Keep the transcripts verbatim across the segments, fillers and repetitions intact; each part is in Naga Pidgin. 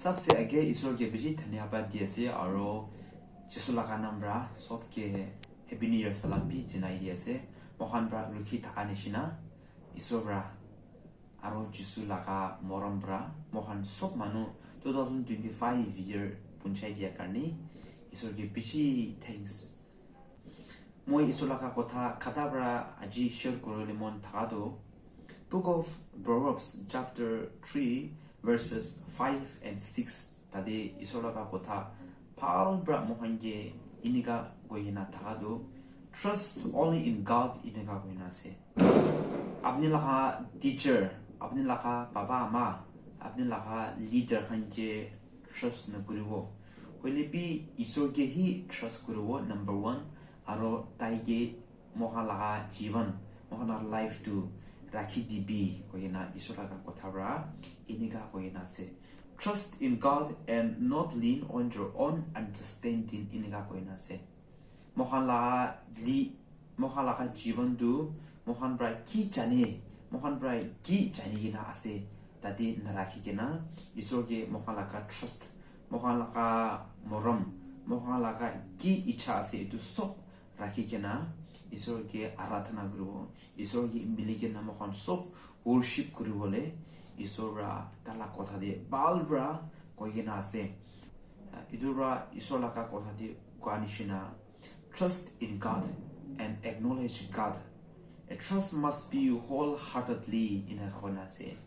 Sabse age Isor ke bishi dhanyabad di ase aro Jisu laga naam pra sob ke Happy New Year salam bi janai di ase. Moikhan pra rukhi thaka nishina Isor pra aro Jisu laga morom pra moikhan sob manu two thousand twenty-five year punchai dia karne Isor ke bishi thanks. Moi Isor laga kotha khata pra aji share kuribole mon thaka toh Book of Proverbs chapter three verses five and six, tate Isor laga kotha bhal pra moikhan ke enika koi kena thaka toh, "Trust only in God," enika koi kena ase. Apni laga teacher, apni laga baba ama, apni laga leader khan ke trust nakuribo. Hoile bi Isor ke hi trust kuribo, number one, aro tai ke moikhan laga jivan, moikhan laga life tu rakhi dibi koi kena Isor laga kotha pra enika koi kena ase. "Trust in God and not lean on your own understanding," enika koi kena ase. Moikhan laga li, moikhan laga jivan tu moikhan pra ki jane, moikhan pra ki jani kena ase, tate narakhi kena Isor ke moikhan laga trust, moikhan laga morom, moikhan laga ki icha ase, etu sob rakhi kena Isor ke aradhana kuribo, Isor ke mili kena moikhan sob worship kuribole Isor pra tai laga kotha te bhal pra koi kena ase. Etu pra Isor laga kotha te koa nishina, "Trust in God and acknowledge God. A trust must be wholeheartedly," enika koi kena ase.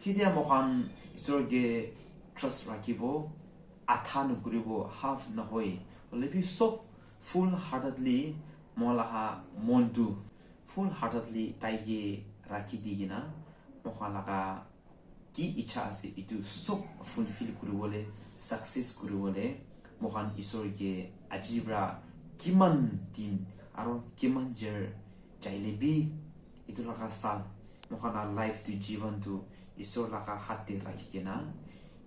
Ketia moikhan Isor ke trust rakhibo, adha nakuribo, half nahoi, hoile bi sob full heartedly moikhan laga mon tu full heartedly tai ke rakhi di kena moikhan laga ki icha ase etu sob fulfill kuribole, success kuribole moikhan Isor ke aji pra kiman din aro kiman jer jaile bi etu laga sal moikhan laga life tu jivan tu Isor laga hath te rakhi kena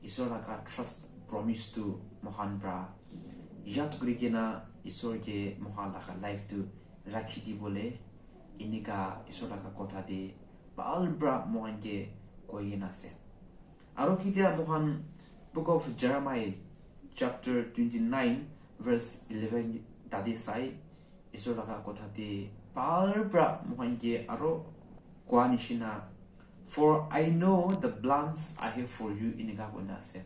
Isor laga trust promise tu moikhan pra yad kuri kena Isor ke moikhan laga life tu rakhi dibole enika Isor laga kotha te bhal pra moikhan ke koi kena ase. Aro ketia moikhan Book of Jeremiah chapter twenty-nine verse eleven tate sai, Isor laga kotha te bhal pra moikhan ke aro koa nishina, "For I know the plans I have for you," enika koi kena ase.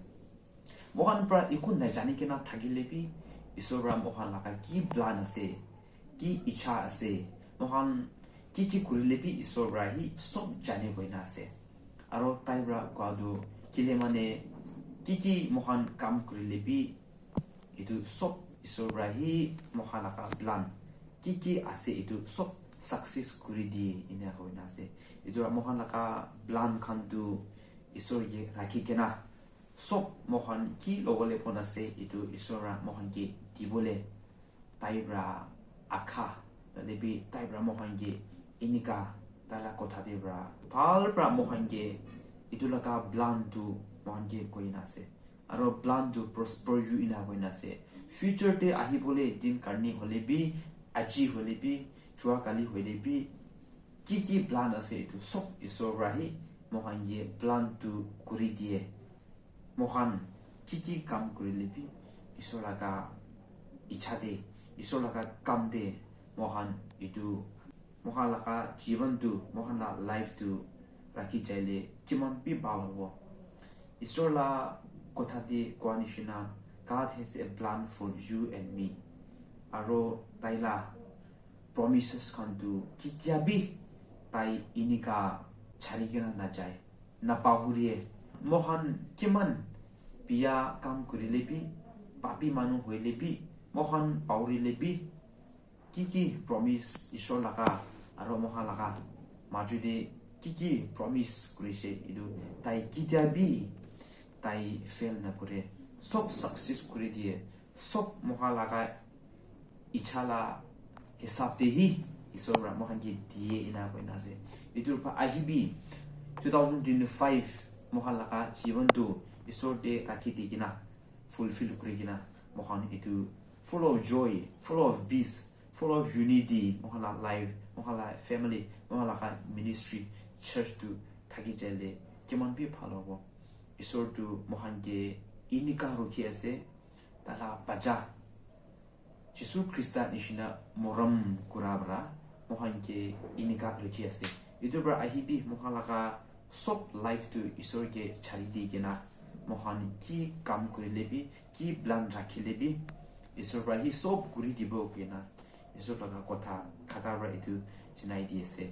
Moikhan pra eku najani kena thakile bi Isor pra moikhan laga ki plan ase, ki icha ase, moikhan ki ki kurile bi Isor pra hi sob jane koi kena ase. Aro tai pra koa tu kile mane ki ki moikhan kam kurile bi etu sob Isor pra hi moikhan laga plan ki ki ase etu sob success kuri diye enika koi kena ase. Etu pra moikhan laga plan khan tu Isor ke rakhi kena sob moikhan ki lobole mon ase etu Isor pra moikhan ke dibole tai pra akha, tade bi tai pra moikhan ke enika tai la kotha te pra bhal pra moikhan ke etu laga plan tu moikhan ke koi kena ase. Aro plan tu prosper you ena koi kena ase. Future te ahibole din karni hole bi, aji hole bi, jua kali hole bi, ki ki plan ase etu sob Isor pra hi moikhan ke plan tu kuri diye. Moikhan ki ki kam kurile bi Isor laga icha te, Isor laga kam te moikhan etu moikhan laga jivan tu, moikhan la life tu rakhi jaile kiman bi bhal hobo. Isor la kotha te koa nishina, "God has a plan for you and me." Aro tai la promises khan tu ketia bi tai enika chari kena najai, napahurie. Moikhan kiman biya kam kurile bi, papi manu hoile bi, moikhan pahurile bi, ki ki promise Isor laga aro moikhan laga maju te ki ki promise kurise, etu tai ketia bi tai fail nakure, sob success kuri diye, sob moikhan laga icha la hisab te hi Isor pra moikhan ke diye ena koi kena ase. Etu pra ahibi two thousand twenty-five moikhan laga jivan tu Isor te rakhi di kena fulfill kuri kena moikhan etu full of joy, full of peace, full of unity, moikhan la life, moikhan la family, moikhan laga ministry, church tu thaki jaile kiman bi bhal hobo. Isor tu moikhan ke Enika rukhi ase, tala bacha Jisu Krista nishina morom kura para mohan ke enika rukhi ase. Etu para ahi bi mohan laga sob life tu Isor ke chari di kena mohan ki kam kurile bi, ki plan rakhile bi, Isor para hi sob kuri dibo kena Isor laga kotha khata para etu chinai di ase.